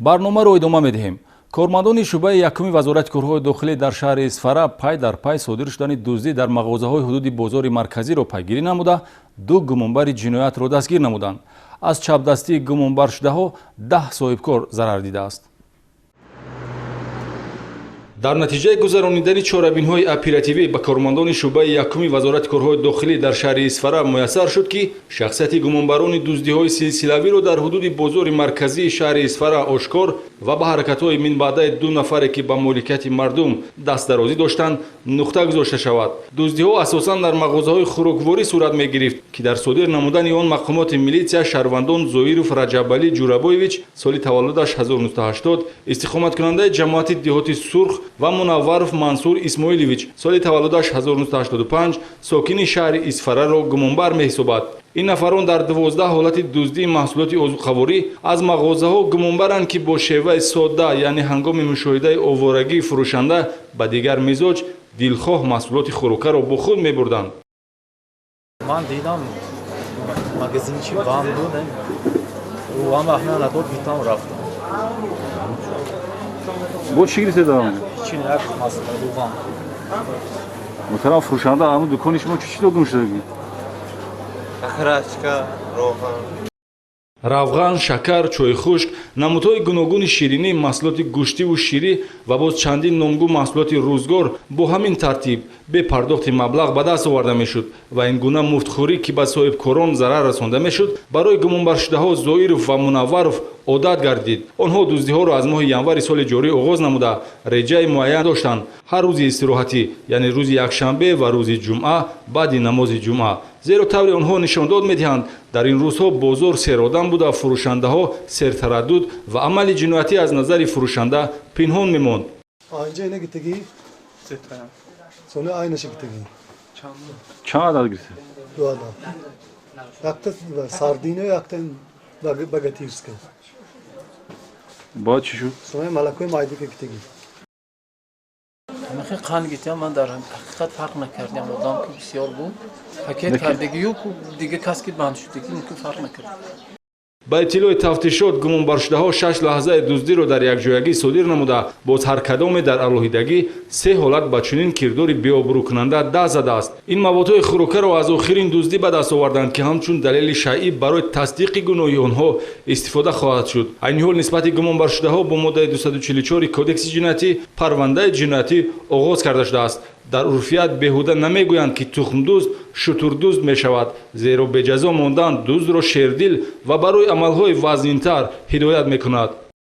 Барномаро идома медиҳем. Кормандони шӯъбаи якуми Вазорати корҳои дохилӣ дар шаҳри Исфара пай дар пай содир шудани дуздӣ дар мағозаҳои ҳудуди бозори марказиро пайгирӣ намуда, ду гумонбари ҷиноятро дастгир намуданд. Аз чапдастии гумонбаршудаҳо 10 соҳибкор зарар дидааст. Дар натиҷаи гузаронидани чорабиниҳои оперативӣ ба кормандони шӯъбаи якуми Вазорати корҳои дохилӣ дар шаҳри Исфара муяссар шуд, ки шахсияти гумонбарони дуздиҳои силсилавиро дар ҳудуди бозори марказии шаҳри Исфара ошкор ва ба ҳаракатҳои минбаъдаи ду нафаре, ки ба моликияти мардум дастдарозӣ доштанд, нуқта гузошта шавад. Дуздиҳо асосан дар мағозаҳои хӯрокворӣ сурат мегирифт, ки дар содир намудани он мақомоти милитсия шаҳрвандон Зоиров Раҷабалӣ Ҷурабоевич, соли таваллудаш 1980, истиқоматкунандаи ҷамоати Деҳоти Сурх, ва Мунавваров Мансур Исмоилович, соли таваллудаш 1985, сокини шаҳри Исфараро гумонбар меҳисобад. Ин нафарон дар 12 ҳолати дуздии маҳсулоти озуқаворӣ аз мағозаҳо гумонбаранд, ки бо шеваи содда, яъне ҳангоми мушоҳидаи оворагии фурӯшанда ба дигар мизоҷ, дилхоҳ маҳсулоти хӯрокаро бо худ мебурданд. Ман дидам, магазинчи банд буд, ӯ аҳамият надод, гитам, рафтам. Бо чӣ гирифтед? Чи, як равған. Муҳтарам фурӯшанда, ҳамун дукони шумо чӣ чизо гум шудагӣ? Окорочка, равған. Равған, шакар, чойи хушк, намудҳои гуногуни ширинӣ, маҳсулоти гӯштиву ширӣ ва боз чандин номгӯ маҳсулоти рӯзгор бо ҳамин тартиб бе пардохти маблағ ба даст оварда мешуд ва ин гуна муфтхӯрӣ, ки ба соҳибкорон зарар расонда мешуд, барои гумонбаршудаҳо Зоиров ва Мунавваров одат гардид. Онҳо дуздиҳоро аз моҳи январи соли ҷорӣ оғоз намуда, реҷаи муайян доштанд: ҳар рӯзи истироҳатӣ, яъне рӯзи якшанбе ва рӯзи ҷумъа баъди намози ҷумъа, зеро тавре онҳо нишондод медиҳанд, дар ин рӯзҳо бозор серодам буда, фурӯшандаҳо сертараддуд ва амали ҷиноятӣ аз назари фурӯшанда пинҳон мемонд. Инҷа ина гитагӣ, сони айнаша гитагӣ. Чанд адад гирифтед? Ду адад, якта сардина, якта богатырская. Бояд чӣ шуд? Сони малакои майдика гитагӣ. Ҳамахи қанд гитям, ман дар ҳақиқат фарқ накардям, одам ки бисёр буд, пакет кардагию дига кас ки банд шудагӣ, мумкин фарқ накард. Ба иттилои тафтишот, гумонбаршудаҳо шаш лаҳзаи дуздиро дар якҷоягӣ содир намуда, боз ҳар кадоме дар алоҳидагӣ се ҳолат ба чунин кирдори беобрӯкунанда даст задааст. Ин маводҳои хӯрокаро аз охирин дуздӣ ба даст оварданд, ки ҳамчун далели шайъӣ барои тасдиқи гуноҳи онҳо истифода хоҳад шуд. Айни ҳол нисбати гумонбаршудаҳо бо моддаи 244 Кодекси ҷиноятӣ парвандаи ҷиноятӣ оғоз карда шудааст. Дар урфият беҳуда намегӯянд, ки тухмдузд шутурдузд мешавад, зеро беҷазо мондан дуздро шердил ва барои амалҳои вазнинтар ҳидоят мекунад.